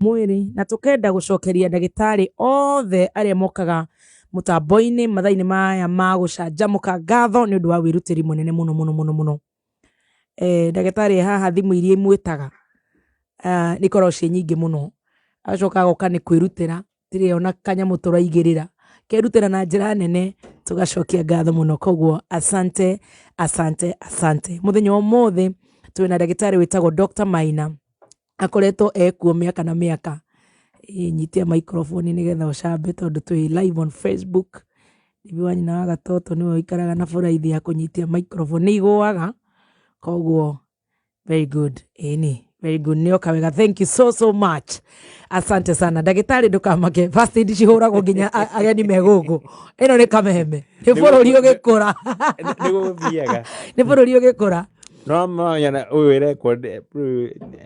Mwĩrĩ na tũkenda gũcokeria ndagĩtarĩ othe arĩa mokaga mũtambo-inĩ mathaa-inĩ maya ma gũcanjamũka ngatho nĩ ũndũ wa wĩrutĩri mũnene mũno mũno mũno mũno. Ndagĩtarĩ e haha thimũ iria imwĩtaga nĩ ikoragwo ciĩ nyingĩ mũno, agacoka agoka nĩ kwĩrutĩra, tirĩ ona kanyamũ tũraigĩrĩra, kerutĩra na njĩra nene, tũgacokia ngatho mũno. Koguo asante, asante, asante. Mũthenya wa ũmũthĩ twĩna ndagĩtarĩ wĩtagwo Dr. Maina, akoretwo ekuo mĩaka na mĩaka. Nyitia microphone nĩgetha ũcambe tondũ twĩ live on Facebook. Bibi wa nyina wa gatoto nĩwe ũikaraga na buraithi ya kũnyitia microphone, nĩ igũaga, koguo very good. Ĩni, very good, nĩoka wega, thank you so so much, asante sana ndagĩtarĩ. Ndũkamake, first aid cihũragwo nginya ageni me gũkũ. Ĩno nĩ kameme, nĩ bũrũri ũgĩkũra. Nĩ gũthiaga. Nĩ bũrũri ũgĩkũra. No manya ũyũ ĩrekwo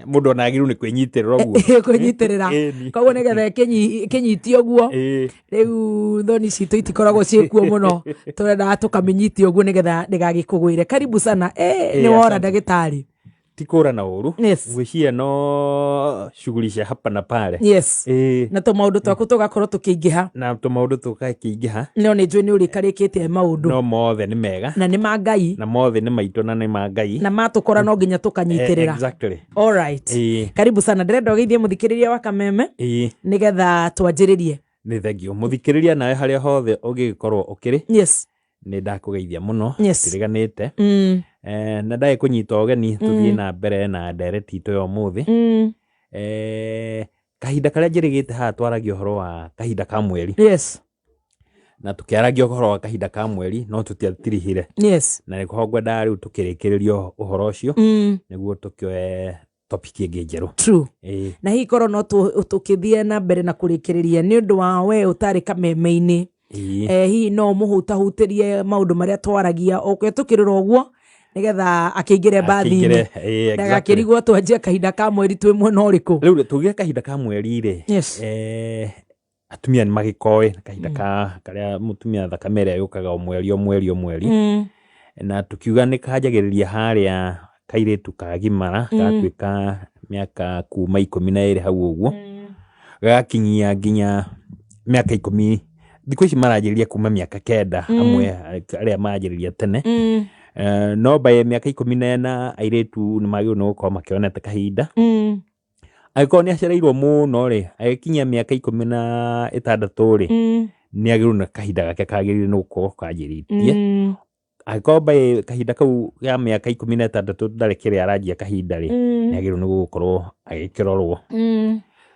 mũndũ ona agĩrĩirwo nĩ kwĩnyitĩrĩra ũguo. Kwĩnyitĩrĩra. Ĩni. Koguo nĩgetha ĩkĩnyitie ũguo. Rĩu thoni citũ itikoragwo ciĩkuo mũno, tũrendaga tũkamĩnyitia ũguo nĩgetha ndĩgagĩkũgwĩre. Karibu sana. Nĩ wora. Asante. Ndagĩtarĩ. Ti kũra na ũru. Ngwĩciria no shughuli cia hapa na pale. Na tũmaũndũ twaku tũgakorwo tũkĩingĩha. Na tũmaũndũ tũgakĩingĩha. No nĩ njũĩ nĩ ũrĩkarĩkĩte maũndũ. No mothe nĩ mega. Na nĩ ma Ngai. Na mothe nĩ maitũ na nĩ ma Ngai. Na matũkora no nginya tũkanyitĩrĩra. Exactly. Alright. Karibu sana, ndĩrenda ũgeithie mũthikĩrĩria wa Kameme nĩgetha twanjĩrĩrie. Nĩ thengio mũthikĩrĩria, nawe harĩa hothe ũngĩgĩkorwo ũkĩrĩ. Nĩ ndakũgeithia mũno. Tiriganĩte. Na ndagĩ kũnyita ũgeni tũthiĩ na mbere na ndereti itũ ya ũmũthĩ. Kahinda karĩa njĩrĩgĩte haha twaragia ũhoro wa kahinda ka mweri. Na tũkĩaragia ũhoro wa kahinda ka mweri no tũtiatirihire. Na nĩho ngwendaga rĩu tũkĩrĩkĩrĩrio ũhoro ũcio nĩguo tũkĩoe topic ĩngĩ njerũ. True. Na hihi korwo no tũkĩthiĩ na mbere na kũrĩkĩrĩria nĩ ũndũ wa we ũtarĩ kameme-inĩ, hihi no ũmũhutahutĩrie maũndũ marĩa twaragia o tũkĩrũra ũguo nĩgetha akĩingĩre mbathi-inĩ? Akĩingĩre, ĩĩ, exactly. Ndagakĩrigwo twanjie kahinda ka mweri twĩ mwena ũrĩkũ. Rĩu tugire kahinda ka mweri rĩ, atumia nĩ magĩkoĩ kahinda ka karĩa mũtumia thakame ĩrĩa yũkaga o mweri o mweri o mweri. Na tukiuga nĩ kanjagĩrĩria harĩa kairĩtu kagimara, gatuĩka mĩaka kuma 12 hau ũguo, gagakinyia nginya mĩaka 10. Thikũ ici maranjĩrĩria kuma mĩaka 9, amwe arĩa maranjĩrĩria tene. No by mĩaka 14 airĩtu nĩ magĩrĩirwo nĩ gũkorwo makĩonete kahinda. Angĩkorwo nĩ acereirwo mũno rĩ, agĩkinyia mĩaka 16 rĩ, nĩ agĩrĩirwo nĩ kahinda gake kagĩrĩire nĩ gũkorwo kanjĩrĩtie. Angĩkorwo by kahinda kau ya mĩaka 16 ndarĩ kĩrĩa aranjia kahinda rĩ, nĩ agĩrĩirwo nĩ gũkorwo agĩkĩrorwo.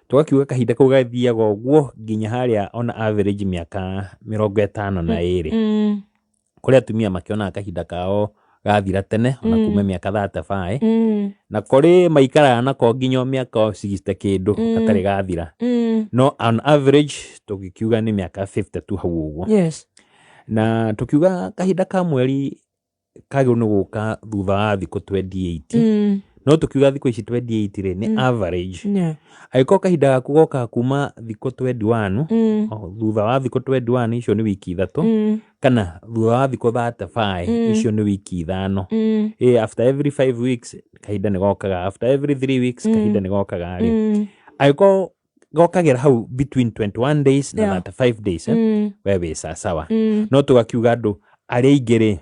Tũgakiuga kahinda kau gathiaga ũguo nginya harĩa ona average mĩaka 52. Kũrĩ atumia makĩonaga kahinda kao gathira tene ona kuma mĩaka 35, na kũrĩ maikaraga nako nginya o mĩaka o 60 kĩndũ gatarĩ gathira. No on average tũgĩkiuga nĩ mĩaka 52 hau ũguo. Na tũkiuga kahinda ka mweri kagĩrĩirwo nĩ gũka thutha wa thikũ 28. No tũkiuga thikũ ici 28 rĩ, nĩ average. Angĩkorwo kahinda gaku gokaga kuma thikũ 21, o, thutha wa thikũ 21, icio nĩ wiki 3, kana thutha wa thikũ 35, icio nĩ wiki 5. After every 5 weeks kahinda nĩ gokaga, after every 3 weeks kahinda nĩ gokaga rĩ, angĩkorwo gokagĩra hau between 21 days na 35 days, we wĩ sawa. No tũgakiuga andũ arĩa aingĩ rĩ,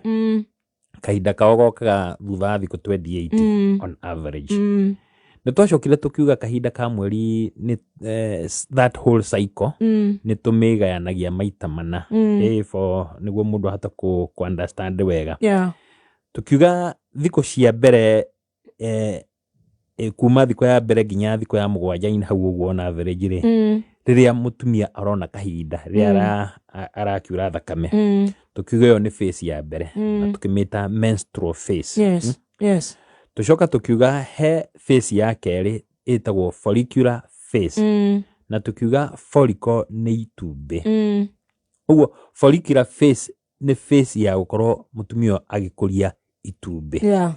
kahinda kao gokaga thutha wa thikũ 28 on average. Nĩ twacokire tũkiuga kahinda ka mweri nĩ that whole cycle nĩ tũmĩgayanagia maita mana, for nĩguo mũndũ ahote kũ understand wega. Tukiuga thikũ cia mbere, kuma thikũ ya mbere nginya thikũ ya 7 hau ũguo on average rĩ, rĩrĩa mũtumia arona kahinda rĩrĩa arakiura thakame, tukiuga ĩyo nĩ phase ya mbere na tukĩmĩta menstrual phase. Tũcoka tũkiuga he phase ya kerĩ ĩtagwo follicular phase. Na tukiuga follicle nĩ itumbĩ. Ũguo follicular phase nĩ phase ya gũkorwo mũtumia ũyũ agĩkũria itumbĩ.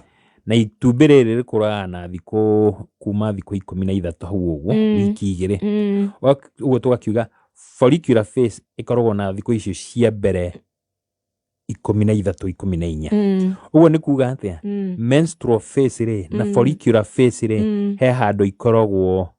Na itumbĩ rĩrĩ rĩkũraga na thikũ kuma thikũ 13 hau ũguo, wiki 2. Ũguo tũgakiuga follicular phase ĩkoragwo na thikũ icio cia mbere 13, 14. Ũguo nĩ kuga atĩa? Menstrual phase rĩ na follicular phase rĩ, he handũ ikoragwo.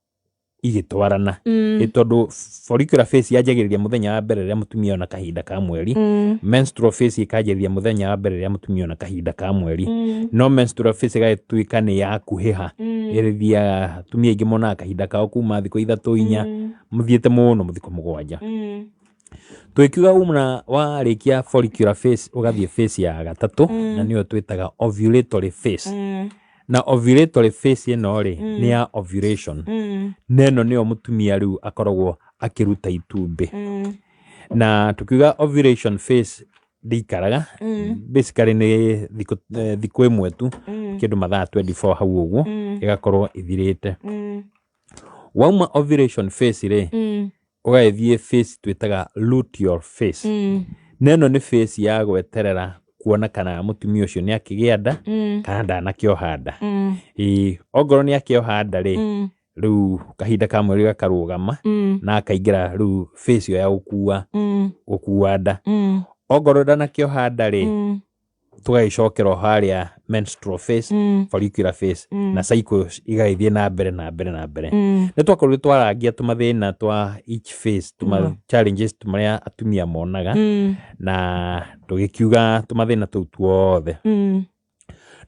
Igĩtwarana, ĩ tondũ follicular phase yanjagĩrĩria mũthenya wa mbere rĩrĩa mũtumia ona kahinda ka mweri, menstrual phase ĩkanjĩrĩria mũthenya wa mbere rĩrĩa mũtumia ona kahinda ka mweri, no menstrual phase ĩgagĩtuĩka nĩ yakuhĩha, ĩrĩthiaga, atumia aingĩ monaga kahinda kao kuma thikũ 3, 4, mũthiĩte mũno thikũ 7. Tũgĩkiuga umna warĩkia follicular phase ũgathiĩ phase ya gatatũ, na nĩyo twĩtaga ovulatory phase. Na ovulatory phase ĩno rĩ, nĩ ya ovulation, na ĩno nĩyo mũtumia rĩu akoragwo akĩruta itumbĩ. Na tukiuga ovulation phase ndĩikaraga, basically nĩ thikũ 1 tu, kĩndũ mathaa 24 hau ũguo, ĩgakorwo ĩthirĩte. Wauma ovulation phase rĩ, ũgagĩthiĩ phase twĩtaga luteal phase. Na ĩno nĩ phase ya gweterera kuona kana mũtumia ũcio nĩ akĩgĩa nda kana ndanakĩoha nda. Ĩĩ, ongorwo nĩ akĩoha nda rĩ, rĩu kahinda ka mweri gakarũgama na akaingĩra rĩu phase ĩyo ya gũkua nda. Ongorwo ndanakĩoha nda rĩ, tũgagĩcokera o harĩa menstrual phase, follicular phase, na cycle igagĩthiĩ na mbere na mbere na mbere. Nĩ twakorirwo twarangia tũmathĩna twa each phase, tũma challenges marĩa atumia monaga, na tũgĩkiuga tũmathĩna tũu tuothe.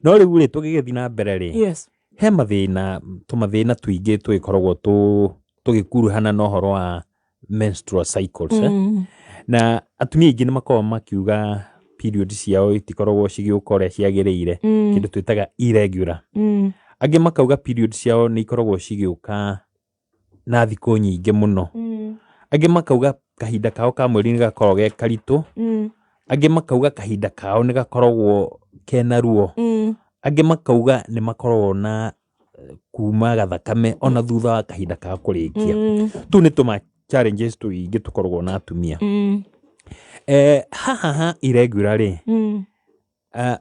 No rĩu rĩ, tũgĩgĩthiĩ na mbere rĩ, he mathĩna, tũmathĩna tũingĩ tũgĩkoragwo tũgĩkuruhana na ũhoro wa menstrual cycles, eh? Na atumia aingĩ nĩ makoragwo makiuga period ciao itikoragwo cigĩũka ũrĩa ciagĩrĩire, kĩndũ twĩtaga irregular. Angĩ makauga period ciao nĩ ikoragwo cigĩũka na thikũ nyingĩ mũno. Angĩ makauga kahinda kao ka mweri nĩ gakoragwo ge karitũ. Angĩ makauga kahinda kao nĩ gakoragwo kena ruo. Angĩ makauga nĩ makoragwo na kuma gathakame ona thutha wa kahinda kao kũrĩkia. Tũu nĩ tũma challenges tũingĩ tũkoragwo na atumia. Haha ha irregular rĩ,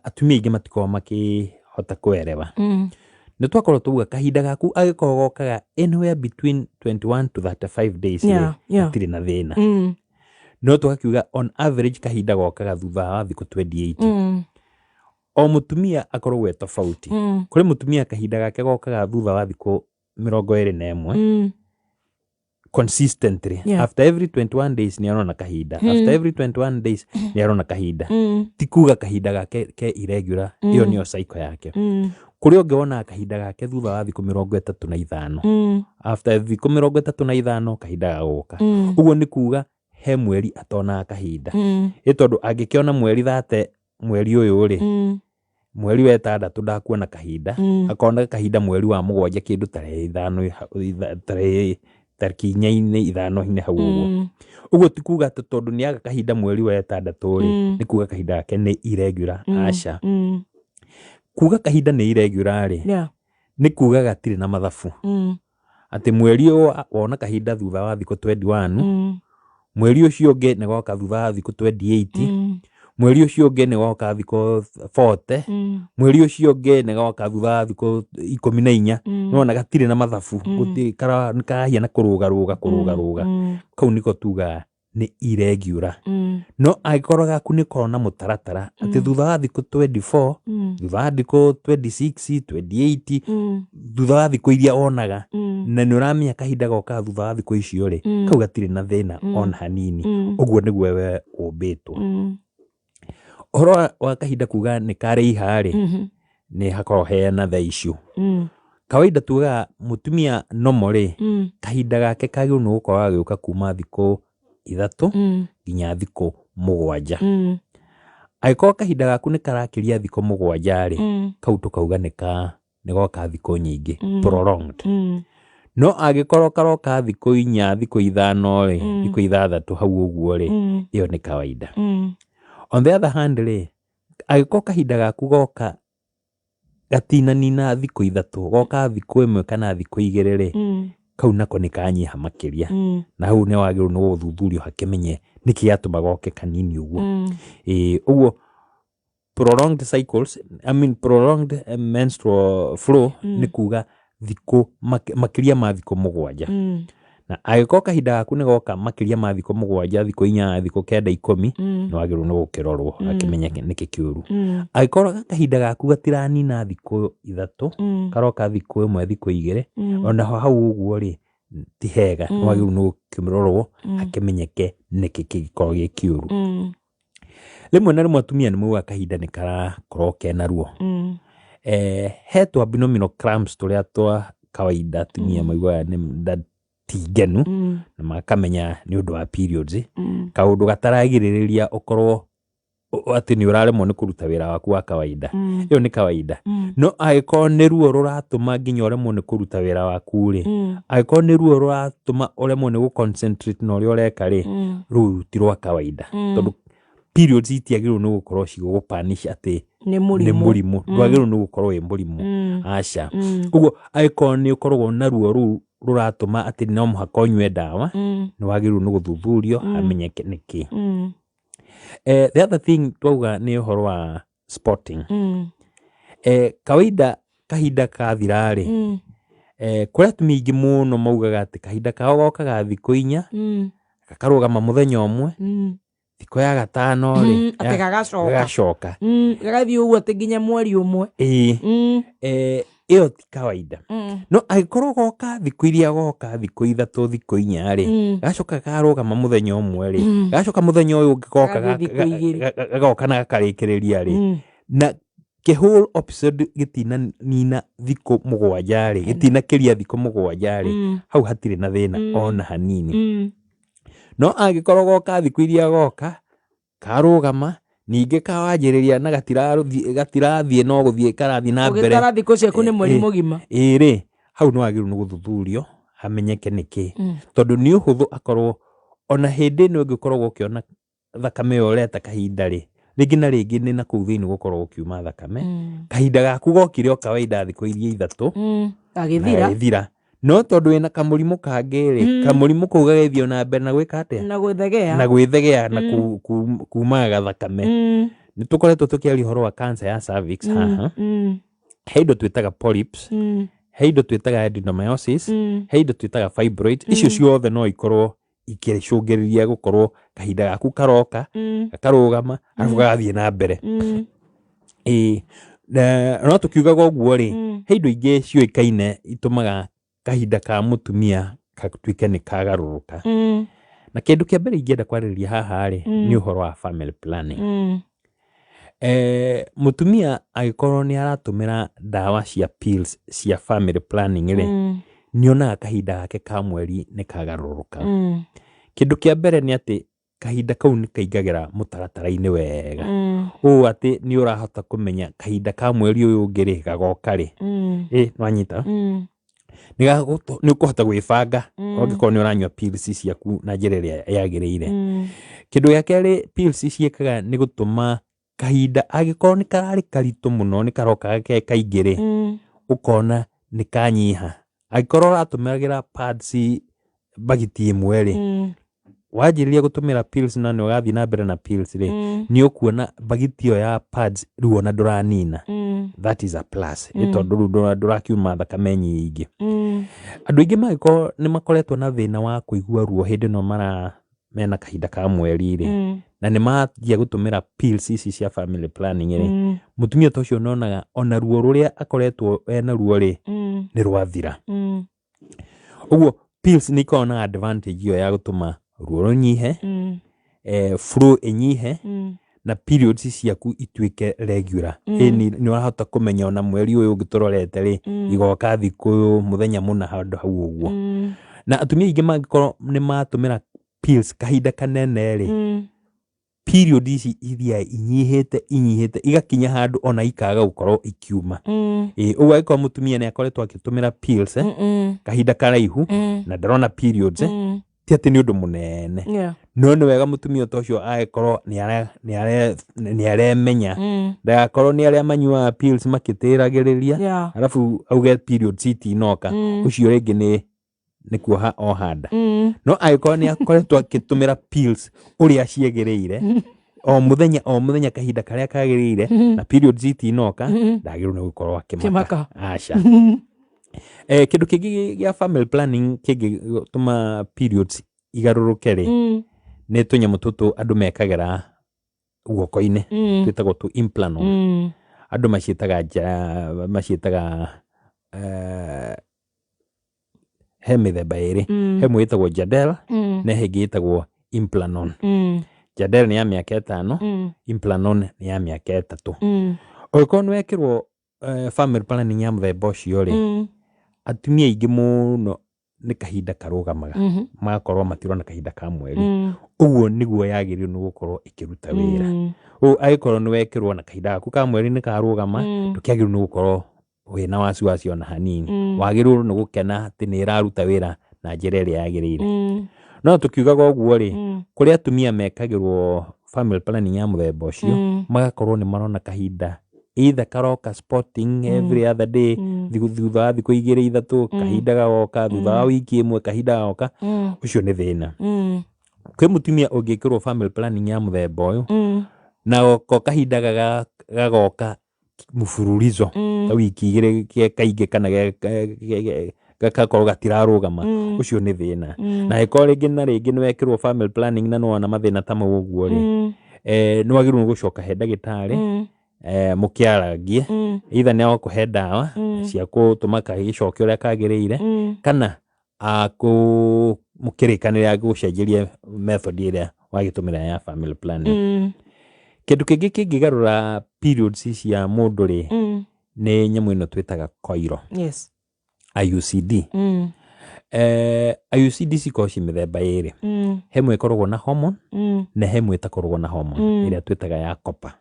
atumia aingĩ matikoragwo makĩhota kũerewa. Nĩ twakorwo tuga kahinda gaku angĩkorwo gokaga anywhere between 21 to 35 days rĩ, hatirĩ na thĩna. No tũgakiuga on average kahinda gokaga thutha wa thikũ 28. O mũtumia akoragwo e tofauti. Kũrĩ mũtumia kahinda gake gokaga thutha wa thikũ 21, consistently. After every 21 days nĩ arona kahinda. After every 21 days nĩ arona kahinda. Ti kuga kahinda gake ke irregular, ĩyo nĩyo cycle yake. Kũrĩ ũngĩ wonaga kahinda gake thutha wa thikũ 35. After thikũ 35 kahinda gagoka. Ũguo nĩ kuga he mweri atonaga kahinda. Ĩ tondũ angĩkĩona mweri 30 mweri ũyũ rĩ, mweri wa 6 ndakuona kahinda, akona kahinda mweri wa 7 kĩndũ tarĩki 5, tarĩki 4-inĩ 5-inĩ hau ũguo. Ũguo ti kuga atĩ tondũ nĩ aga kahinda mweri wa 6 rĩ, nĩ kuga kahinda gake nĩ irregular, aca. Kuga kahinda nĩ irregular rĩ, nĩ kuga gatirĩ na mathabu. Atĩ mweri ũyũ wona kahinda thutha wa thikũ 21, mweri ũcio ũngĩ nĩ goka thutha wa thikũ 28, mweri ũcio ũngĩ nĩ goka thikũ 40, mweri ũcio ũngĩ nĩ goka thutha wa thikũ 14. Nĩwona gatirĩ na mathabu, gũtirĩ, nĩ karahiana kũrũgarũga kũrũgarũga. Kau nĩko tugaga nĩ irregular. No angĩkorwo gaku nĩ korwo na mũtaratara atĩ thutha wa thikũ 24, thutha wa thikũ 26, 28, thutha wa thikũ iria wonaga, na nĩ ũramenya kahinda gokaga thutha wa thikũ icio rĩ, kau gatirĩ na thĩna ona hanini. Ũguo nĩguo we ũmbĩtwo. Ũhoro wa kahinda kuga nĩ karaiha rĩ, nĩ hakoragwo hena the issue. Kawaida tugaga mũtumia normal rĩ, kahinda gake kagĩrĩirwo nĩ gũkorwo gagĩũka kuma thikũ 3 nginya thikũ 7. Angĩkorwo kahinda gaku nĩ karakĩria thikũ 7 rĩ, kau tũkauga nĩ goka thikũ nyingĩ, prolonged. No angĩkorwo karoka thikũ 4, thikũ 5 rĩ, thikũ 6 hau ũguo rĩ, ĩyo nĩ kawaida. On the other hand rĩ, angĩkorwo kahinda gaku goka gatinanina thikũ 3, goka thikũ 1 kana thikũ 2 rĩ, kau nako nĩ kanyiha makĩria. Na hau nĩ wagĩrĩirwo nĩ gũthuthurio hakĩmenye nĩkĩ gĩatũma goke kanini ũguo. Ĩĩ, ũguo prolonged cycles, I mean prolonged menstrual flow, nĩ kuga thikũ makĩria ma thikũ 7. Na angĩkorwo kahinda gaku nĩ goka makĩria ma thikũ 7, thikũ 8, thikũ 9, 10, nĩ wagĩrĩirwo nĩ gũkĩrorwo hakĩmenyeke nĩkĩ kĩũru. Angĩkorwo kahinda gaku gatiranina thikũ 3, karoka thikũ 1, thikũ 2, onaho hau ũguo rĩ, Ti hega. Nĩ wagĩrĩirwo nĩ gũkĩrorwo hakĩmenyeke nĩkĩ kĩngĩkorwo gĩ kĩũru. Rĩmwe na rĩmwe atumia nĩ maugaga kahinda nĩ karakorwo kena ruo. He tũ abdominal cramps tũrĩa twa kawaida atumia maiguaga nĩ nda ti ngenu na makamenya nĩ ũndũ wa periods. Kaũndũ gataragirĩrĩria ũkorwo atĩ nĩ ũraremwo nĩ kũruta wĩra waku wa kawaida. Ĩyo nĩ kawaida. No angĩkorwo nĩ ruo rũratũma nginya ũremwo nĩ kũruta wĩra waku rĩ, angĩkorwo nĩ ruo rũratũma ũremwo nĩ gũ-concentrate na ũrĩa ũreka rĩ, rũu ti rwa kawaida. Tondũ periods itiagĩrĩirwo nĩ gũkorwo cigĩgũ-punish atĩ nĩ nĩ mũrimũ. Mũrimũ. Ndwagĩrĩirwo nĩ gũkorwo wĩ mũrimũ. Aca. Ũguo angĩkorwo nĩ ũkoragwo na ruo rũu rũratũma atĩ no mũhaka ũnyue ndawa, nĩ wagĩrĩirwo nĩ gũthuthurio hamenyeke nĩkĩ. The other thing twauga nĩ ũhoro wa spotting. Kawaida kahinda kathira rĩ, kũrĩ atumia aingĩ mũno maugaga atĩ kahinda kao gokaga thikũ 4, gakarũgama mũthenya ũmwe, thikũ ya gatano rĩ, Atĩ gagacoka. Gagacoka. Gagathiĩ ũguo atĩ nginya mweri ũmwe. Ĩĩ. Ĩyo ti kawaida. No angĩkorwo goka thikũ iria goka thikũ 3, thikũ 4 rĩ, gacoka karũgama mũthenya ũmwe rĩ, gacoka mũthenya ũyũ ũngĩ goka Gagathiĩ thikũ 2. Gagoka na gakarĩkĩrĩria rĩ, na kĩ whole episode gĩtinanina thikũ 7 rĩ, gĩtinakĩria thikũ 7 rĩ, hau hatirĩ na thĩna ona hanini. No angĩkorwo goka thikũ iria goka karũgama, ningĩ kawanjĩrĩria na gatirathiĩ no gũthiĩ karathiĩ na mbere. Ũgĩtara thikũ ciaku nĩ mweri mũgima. Ĩĩ rĩ, hau nĩ wagĩrĩirwo nĩ gũthuthurio hamenyeke nĩkĩ. Tondũ nĩ ũhũthũ akorwo ona hĩndĩ ĩno ĩngĩ ũkoragwo ũkĩona thakame ĩyo ũreta kahinda rĩ, rĩngĩ na rĩngĩ nĩ nakũu thĩinĩ gũkoragwo gũkiuma thakame. Kahinda gaku gokire o kawaida thikũ iria 3, Gagĩthira. Na gagĩthira. No tondũ wĩna kamũrimũ kangĩ rĩ, kamũrimũ kau gagĩthiĩ ona mbere na gwĩka atĩa? Na gwĩthegea. Na gwĩthegea na kumaga thakame. Nĩ tũkoretwo tũkĩaria ũhoro wa cancer ya cervix haha. He indo twĩtaga polyps, he indo twĩtaga adenomyosis, he indo twĩtaga fibroid. Icio ciothe no ikorwo ikĩcũngĩrĩria gũkorwo kahinda gaku karoka, gakarũgama, arabu gagathiĩ na mbere. Ĩĩ, na no tũkiugaga ũguo rĩ, he indo ingĩ ciũĩkaine itũmaga kahinda ka mũtumia gatuĩke nĩ kagarũrũka. Na kĩndũ kĩa mbere ingĩenda kwarĩrĩria haha rĩ, nĩ ũhoro wa family planning. Mũtumia angĩkorwo nĩ aratũmĩra ndawa cia pills cia family planning rĩ, nĩ onaga kahinda gake ka mweri nĩ kagarũrũka. Kĩndũ kĩa mbere nĩ atĩ kahinda kau nĩ kaingagĩra mũtaratara-inĩ wega. Ũũ atĩ nĩ ũrahota kũmenya kahinda ka mweri ũyũ ũngĩ rĩ, gagoka rĩ. Ĩ, nĩwanyita? Nĩ ũkũhota gwĩbanga ũngĩkorwo nĩ ũranyua pills ciaku na njĩra ĩrĩa yagĩrĩire. Kĩndũ gĩa kerĩ pills ciĩkaga nĩ gũtũma kahinda angĩkorwo nĩ kararĩ karitũ mũno, nĩ karokaga ke kaingĩ rĩ, ũkona nĩ kanyiha. Angĩkorwo ũratũmagĩra pads bagiti ĩmwe rĩ, wanjĩrĩria gũtũmĩra pills na nĩ ũrathiĩ na mbere na pills rĩ, nĩ ũkuona bagiti ĩyo ya pads rĩu ona ndũranina. That is a plus. Nĩ tondũ rĩu ndũrakiuma thakame nyingĩ. Andũ aingĩ mangĩkorwo nĩ makoretwo na thĩna wa kũigua ruo hĩndĩ ĩno mara mena kahinda ka mweri rĩ, na nĩ manjia gũtũmĩra pills ici cia family planning rĩ, mũtumia ta ũcio nĩonaga ona ruo rũrĩa akoretwo ena ruo rĩ, nĩ rwathira. Ũguo pills nĩ ikoragwo na advantage ĩyo ya gũtũma ruo rũnyihe, flow ĩnyihe, na periods ciaku ituĩke regular. Ĩni nĩ ũrahota kũmenya ona mweri ũyũ ũngĩ tũrorete rĩ, igoka thikũ mũthenya mũna handũ hau ũguo. Na atumia aingĩ mangĩkorwo nĩ matũmĩra pills kahinda kanene rĩ, period ici ithiaga inyihĩte inyihĩte igakinya handũ ona ikaga gũkorwo ikiuma. Ĩĩ, ũguo angĩkorwo mũtumia nĩ akoretwo akĩtũmĩra pills kahinda karaihu na ndarona periods, ti atĩ nĩ ũndũ mũnene. No nĩ wega mũtumia ta ũcio agĩkorwo nĩ aremenya, ndagakorwo nĩ arĩa manyuaga pills makĩtĩragĩrĩria, arabu auge periods itinoka. Ũcio rĩngĩ nĩ kuoha oha nda. No angĩkorwo nĩ akoretwo akĩtũmĩra pills ũrĩa ciagĩrĩire, o mũthenya o mũthenya kahinda karĩa kagĩrĩire, na periods itinoka, ndagĩrĩirwo nĩ gũkorwo akĩmaka. Akĩmaka. Aca. Kĩndũ kĩngĩ gĩa family planning kĩngĩtũma periods igarũrũke rĩ, nĩ tũnyamũ tũtũ andũ mekagĩra guoko-inĩ, twĩtagwo tũ implanon. Andũ maciĩtaga nja, maciĩtaga He mĩthemba ĩrĩ. He ĩmwe ĩtagwo Jadelle na he ĩngĩ ĩtagwo Implanon. Jadelle nĩ ya mĩaka 5, Implanon nĩ ya mĩaka 3. Ũngĩkorwo nĩ wekĩrwo family planning ya mũthemba ũcio rĩ, atumia aingĩ mũno nĩ kahinda karũgamaga, magakorwo matirona kahinda ka mweri. Ũguo nĩguo yagĩrĩirwo nĩ gũkorwo ĩkĩruta wĩra. Ũguo angĩkorwo nĩ wekĩrwo na kahinda gaku ka mweri nĩ karũgama, ndũkĩagĩrĩirwo nĩ gũkorwo wĩna wasiwasi ona hanini. Wagĩrĩirwo nĩ gũkena atĩ nĩ ĩraruta wĩra na njĩra ĩrĩa yagĩrĩire. No tũkiugaga ũguo rĩ, kũrĩ atumia mekagĩrwo family planning ya mũthemba ũcio, magakorwo nĩ marona kahinda either karoka spotting every other day, thutha wa thikũ 2 3 kahinda gagoka, thutha wa wiki 1 kahinda gagoka, ũcio nĩ thĩna. Kwĩ mũtumia ũngĩkĩrwo family planning ya mũthemba ũyũ, na ko kahinda gagoka mũbururizo, ta wiki 2 kaingĩ kana gagakorwo gatirarũgama, ũcio nĩ thĩna. Na angĩkorwo rĩngĩ na rĩngĩ nĩ wekĩrwo family planning na nĩwona mathĩna ta mau ũguo rĩ, nĩ wagĩrĩirwo nĩ gũcoka he ndagĩtarĩ, mũkĩarangie, either nĩ agũkũhe ndawa cia gũtũma gagĩcoke ũrĩa kagĩrĩire, kana mũkĩrĩkanĩre agũcenjerie method ĩrĩa wagĩtũmĩra ya family planning. Kĩndũ kĩngĩ kĩngĩgarũra periods cia mũndũ rĩ, nĩ nyamũ ĩno twĩtaga coil. Yes. IUCD. IUCD cikoragwo ci mĩthemba ĩrĩ. He ĩmwe ĩkoragwo na hormone, na he ĩmwe ĩtakoragwo na hormone, ĩrĩa twĩtaga ya copper.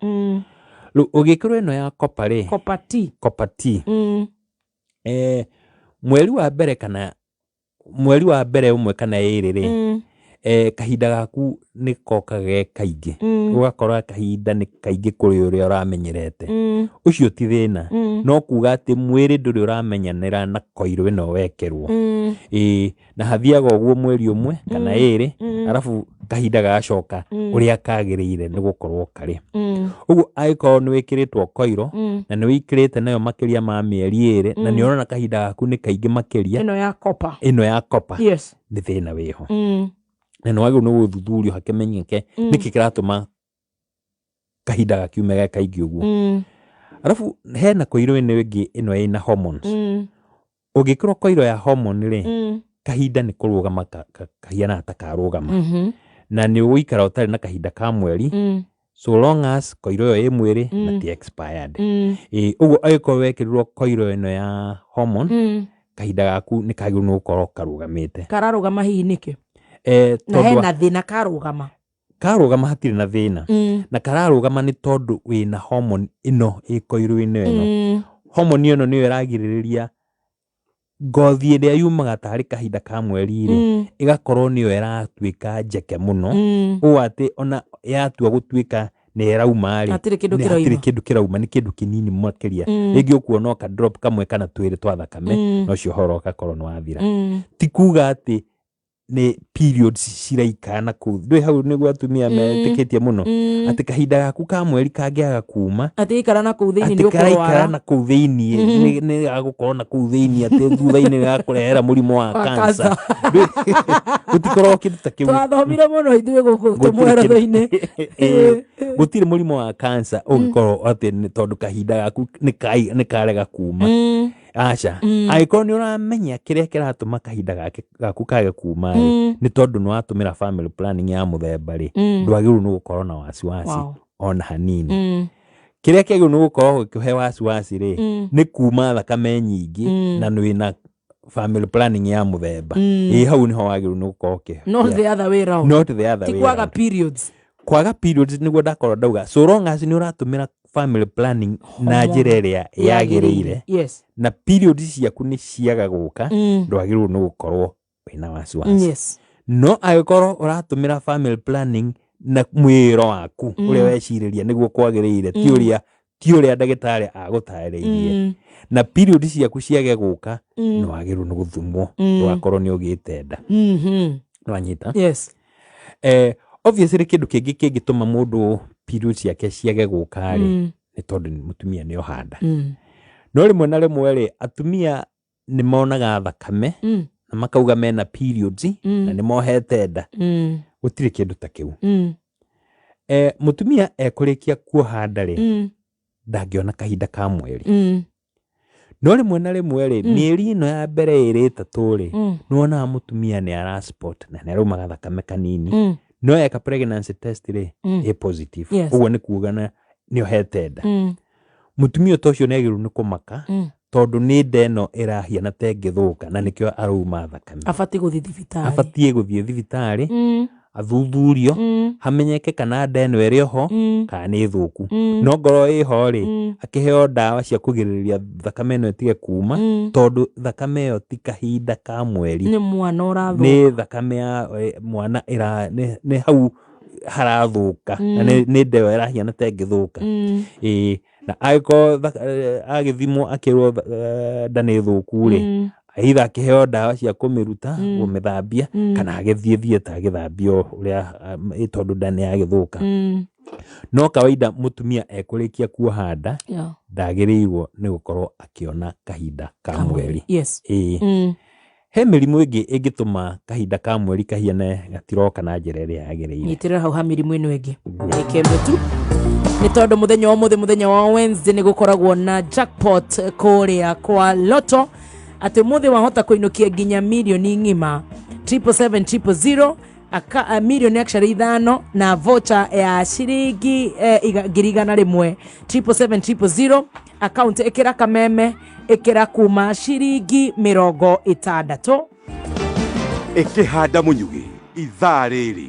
Rĩu ũgĩkĩrwo ĩno ya copper rĩ, Copper T. Copper T. Mweri wa mbere kana mweri wa mbere ũmwe kana ĩrĩ rĩ, kahinda gaku nĩ kokaga ge kaingĩ. Ũgakora kahinda nĩ kaingĩ kũrĩ ũrĩa ũramenyerete. Ũcio ti thĩna. No kuga atĩ mwĩrĩ ndũrĩ ũramenyanĩra na koiro ĩno wekĩrwo. Na hathiaga ũguo mweri ũmwe kana ĩrĩ, arabu kahinda gagacoka ũrĩa kagĩrĩire nĩ gũkorwo karĩ. Ũguo angĩkorwo nĩ wĩkĩrĩtwo koiro, na nĩ wĩikĩrĩte nayo makĩria ma mĩeri 2, na nĩ ũrona kahinda gaku nĩ kaingĩ makĩria. Ĩno ya copper. Ĩno ya copper. Yes. Nĩ thĩna wĩho. Na nĩ wagĩrĩirwo nĩ gũthuthurio hakĩmenyeke nĩkĩ kĩratũma kahinda gakiume ge kaingĩ ũguo. Arabu hena koiro ĩno ĩngĩ ĩno ĩna hormones. Ũngĩkĩrwo koiro ya hormone rĩ, kahinda nĩ kũrũgama kahianaga ta karũgama. Na nĩ ũgũikara ũtarĩ na kahinda ka mweri, so long as koiro ĩyo ĩ mwĩrĩ na ti expired. Ũguo angĩkorwo wekĩrirwo koiro ĩno ya hormone, kahinda gaku nĩ kagĩrĩirwo nĩ gũkorwo karũgamĩte. Kararũgama hihi nĩkĩ? Na hena thĩna karũgama. Karũgama hatirĩ na thĩna. Na kararũgama nĩ tondũ wĩna hormone ĩno ĩ koiro-inĩ ĩno. Hormone ĩno nĩyo ĩragirĩrĩria ngothi ĩrĩa yumaga tarĩ kahinda ka mweri rĩ, ĩgakorwo nĩyo ĩratuĩka njeke mũno. Ũũ atĩ ona yatua gũtuĩka nĩ ĩrauma rĩ, Hatirĩ kĩndũ nĩ kĩrauma. hatirĩ kĩndũ kĩrauma, nĩ kĩndũ kĩnini makĩria. Rĩngĩ ũkuona o ka drop kamwe kana twĩrĩ twa thakame, na ũcio ũhoro ũgakorwo nĩ wathira. Ti kuga atĩ nĩ periods ciraikara na kũu. Ndũĩ hau nĩguo atumia metĩkĩtie mũno. Atĩ kahinda gaku ka mweri kangĩaga kuma, Atĩ ikara na kũu thĩinĩ atĩ nĩ karaikara ũkũrwara. na kũu thĩinĩ, nĩ gagũkorwo na kũu thĩinĩ, atĩ thutha-inĩ nĩ gakũrehera mũrimũ wa Wa cancer. cancer. Gũtikoragwo kĩndũ ta kĩu. Twathomire mũno ithuĩ gũkũ Gũtirĩ tũmwerũ-inĩ. Gũtirĩ mũrimũ wa cancer ũngĩkorwo atĩ nĩ tondũ kahinda gaku nĩ karega kuma. Aca. Angĩkorwo nĩ ũramenya kĩrĩa kĩratũma kahinda gaku kage kuma rĩ, nĩ tondũ nĩ watũmĩra family planning ya mũthemba rĩ, ndwagĩrĩirwo nĩ gũkorwo na wasiwasi ona hanini. Kĩrĩa kĩagĩrĩirwo nĩ gũkorwo gĩkĩhe wasiwasi rĩ, nĩ kuma thakame nyingĩ na wĩna family planning ya mũthemba. Ĩ hau nĩho wagĩrĩirwo nĩ gũkorwo ũkĩ- Not the other way round. Not the other Ti way kwaga round. periods. Kwaga periods nĩguo ndakorwo ndauga. So long as nĩ ũratũmĩra family planning na Hormone. njĩra ĩrĩa yagĩrĩire, Yes. na periods ciaku nĩ ciaga gũka, ndwagĩrĩirwo nĩ gũkorwo wĩna wasiwasi. Yes. No angĩkorwo ũratũmĩra family planning na mwĩro waku ũrĩa wecirĩria nĩguo kwagĩrĩire, ti ũrĩa ndagĩtarĩ agũtarĩirie, na period ciaku ciage gũka, nĩ wagĩrĩirwo nĩ gũthimwo, ndũgakorwo nĩ ũgĩte nda. Nĩ wanyita? Yes. Obviously kĩndũ kĩngĩ kĩngĩtũma mũndũ period ciake ciage gũka rĩ, nĩ tondũ mũtumia nĩ oha nda. No rĩmwe na rĩmwe rĩ, atumia nĩ monaga thakame na makauga mena periods na nĩ mohete nda. Gũtirĩ kĩndũ ta kĩu. Mũtumia ekũrĩkia kuoha nda rĩ, ndangĩona kahinda ka mweri. No rĩmwe na rĩmwe rĩ, mĩeri ĩno ya mbere ĩrĩ 3 rĩ, nĩwonaga mũtumia nĩ ara spot na nĩ araumaga thakame kanini, no eka pregnancy test rĩ, ĩ positive. Ũguo nĩ kuga nĩ ohete nda. Mũtumia ta ũcio nĩ agĩrĩirwo nĩ kũmaka, tondũ nĩ nda ĩno ĩrahiana ta ĩngĩthũka na nĩkĩo arauma thakame. Abatiĩ gũthiĩ thibitarĩ. Abatiĩ gũthiĩ thibitarĩ, athuthurio, hamenyeke kana nda ĩno ĩrĩ oho kana nĩ thũku. No ngorwo ĩho rĩ, akĩheo ndawa cia kũgirĩrĩria thakame ĩno ĩtige kuma, tondũ thakame ĩyo ti kahinda ka mweri. Nĩ mwana ũrathũka. Nĩ thakame ya mwana nĩ hau harathũka, na nĩ nda ĩyo ĩrahiana ta ĩngĩthũka. Ĩĩ, na angĩkorwo agĩthimwo akĩrwo nda nĩ thũku rĩ, either akĩheo ndawa cia kũmĩruta, kũmĩthambia, kana agĩthiĩ theatre agĩthambio ũrĩa, tondũ nda nĩ yagĩthũka. No kawaida mũtumia ekũrĩkia kuoha nda, ndagĩrĩirwo nĩ gũkorwo akĩona kahinda ka mweri. Ĩĩ. He mĩrimũ ĩngĩ ĩngĩtũma kahinda ka mweri kahiane gatiroka na njĩra ĩrĩa yagĩrĩire. Nyitĩrĩra hau ha mĩrimũ ĩno ĩngĩ. Ĩkĩndũ tu. Nĩ tondũ mũthenya wa ũmũthĩ, mũthenya wa Wednesday, nĩ gũkoragwo na jackpot kũrĩa kwa Lotto, atĩ ũmũthĩ wahota kũinũkia nginya mirioni ng'ima, 777,000 aka, mirioni actually 5 na voucher ya ciringi 100,000. 777,000, account ĩkĩra kameme, ĩkĩra kuma ciringi 60. Ĩkĩhanda mũnyugĩ ithaa rĩrĩ.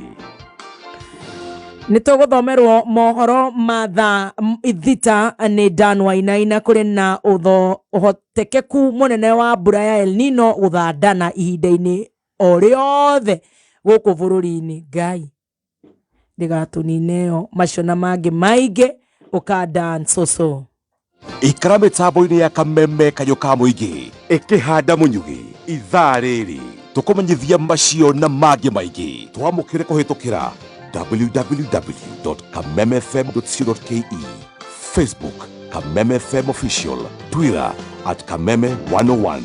Nĩ tũgũthomerwo mohoro ma thaa 6 nĩ Dan Wainaina. Kũrĩ na ũhotekeku mũnene wa mbura ya El Nino gũthandana ihinda-inĩ o rĩothe gũkũ bũrũri-inĩ. Ngai ndĩgatũnine ĩyo, macio na mangĩ maingĩ ũka Dan Soso. Ikara mĩtambo-inĩ ya Kameme, kayũ ka mũingĩ. Ĩkĩhanda mũnyugĩ ithaa rĩrĩ, tũkũmenyithia macio na mangĩ maingĩ. Twamũkĩre kũhĩtũkĩra www.kamemefm.co.ke, Facebook Kameme FM Official, Twitter @Kameme101.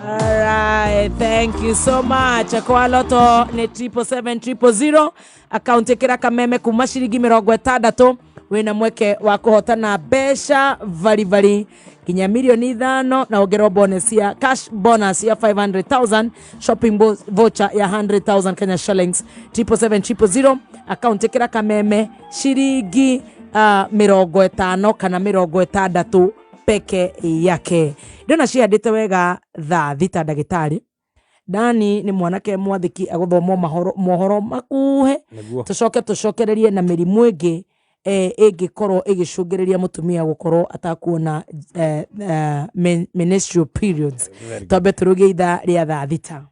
Alright, thank you so much. Kwa Lotto nĩ 777,000, account ĩkĩra kameme kuma ciringi 60, wĩna mweke wa kũhotana mbeca baribari nginya mirioni 5, na ongerwo bonus ya cash bonus ya 500,000, shopping voucher ya 100,000 Kenya shillings. 777,000, account ĩkĩra kameme ciringi 50 kana 60 peke yake. Ndĩrona cihandĩte wega thaa 6. Ndagĩtarĩ Dani nĩ mwanake mwathĩki, agũthomwo mohoro makuhe. Nĩguo. Tũcoke tũcokererie na mĩrimũ ĩngĩ ĩngĩkorwo ĩgĩcũngĩrĩria mũtumia gũkorwo atakuona menstrual periods. Twambe tũrũgie ithaa rĩa thaa 6.